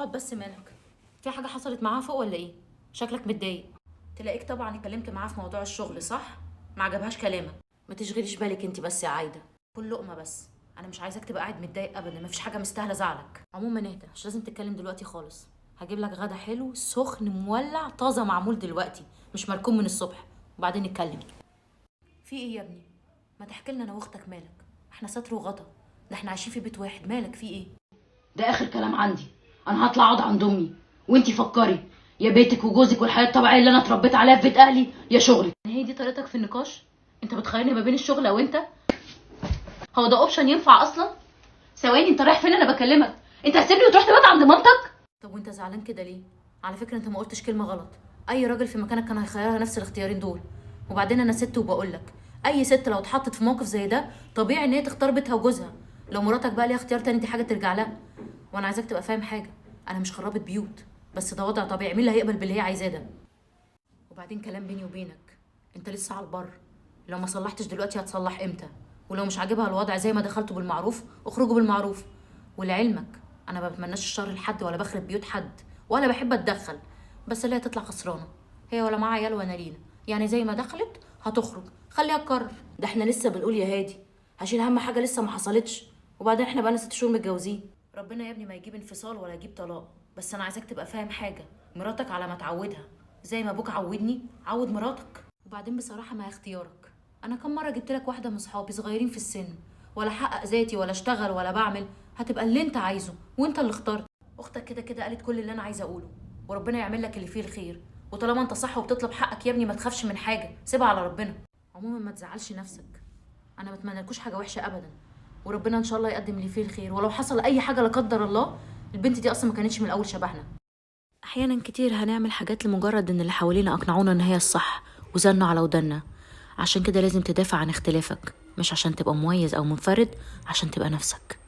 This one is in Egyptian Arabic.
اقعد بس، مالك؟ في حاجة حصلت معاها فوق ولا ايه؟ شكلك متضايق. تلاقيك طبعا اتكلمت معاها في موضوع الشغل، صح؟ ما عجبهاش كلامك. ما تشغليش بالك انت بس يا عايدة، كل لقمة بس. انا مش عايزاك تبقى قاعد متضايق ابدا، مفيش حاجة مستاهلة زعلك. عموما اهدى، مش لازم تتكلم دلوقتي خالص. هجيب لك غدا حلو سخن مولع طازة معمول دلوقتي، مش مركون من الصبح، وبعدين نتكلم. في ايه يا ابني؟ ما تحكي لنا انا واختك، مالك؟ احنا ستر وغطا، ده احنا عايشين في بيت واحد، مالك في ايه؟ ده اخر كلام عندي، انا هطلع اقعد عند امي، وانتي فكري يا بيتك وجوزك والحياة الطبيعية اللي انا اتربيت عليها في بيت اهلي يا شغلك. هي دي طريقتك في النقاش؟ انت بتخيرني ما بين الشغل او انت؟ هو ده option ينفع اصلا؟ ثواني، انت رايح فين؟ انا بكلمك، انت هتسيبني وتروح تبات عند مامتك؟ طب وانت زعلان كده ليه؟ على فكرة انت ما قلتش كلمة غلط، اي راجل في مكانك كان هيخيرها نفس الاختيارين دول. وبعدين انا ست وبقول لك، اي ست لو اتحطت في موقف زي ده طبيعي ان هي تختار بيتها وجوزها. لو مراتك بقى ليها اختيار تاني دي حاجة ترجع لها. وانا عايزاك تبقى فاهم حاجة، انا مش خربت بيوت، بس ده وضع طبيعي، مين اللي هيقبل باللي هي عايزاه ده؟ وبعدين كلام بيني وبينك، انت لسه على البر، لو ما صلحتش دلوقتي هتصلح امتى؟ ولو مش عاجبها الوضع زي ما دخلته بالمعروف اخرجوا بالمعروف. ولعلمك انا ما بتمناش الشر لحد ولا بخرب بيوت حد ولا بحب اتدخل، بس اللي هي تطلع خسرانة هي ولا معاها عيال ولا لينا، يعني زي ما دخلت هتخرج، خليها تقرر. ده احنا لسه بنقول يا هادي هشيل هم حاجة لسه ما حصلتش، وبعدين احنا بقالنا 6 شهور متجوزين. ربنا يا ابني ما يجيب انفصال ولا يجيب طلاق، بس انا عايزاك تبقى فاهم حاجة، مراتك على ما تعودها زي ما ابوك عودني عود مراتك. وبعدين بصراحة ما هي اختيارك، انا كم مرة جبت لك واحدة من صحابي صغيرين في السن، ولا حقق ذاتي ولا اشتغل ولا بعمل، هتبقى اللي انت عايزه وانت اللي اخترت. اختك كده كده قالت كل اللي انا عايزه اقوله، وربنا يعمل لك اللي فيه الخير. وطالما انت صح وبتطلب حقك يا ابني ما تخافش من حاجة، سيبها على ربنا. عموما ما تزعلش نفسك، انا ما اتمنالكوش حاجة وحشة ابدا، وربنا ان شاء الله يقدم اللي فيه الخير. ولو حصل اي حاجة لا قدر الله، البنت دي اصلا ما كانتش من الاول شبهنا. احيانا كتير هنعمل حاجات لمجرد ان اللي حوالينا اقنعونا ان هي الصح وزنوا على ودنا، عشان كده لازم تدافع عن اختلافك، مش عشان تبقى مميز او منفرد، عشان تبقى نفسك.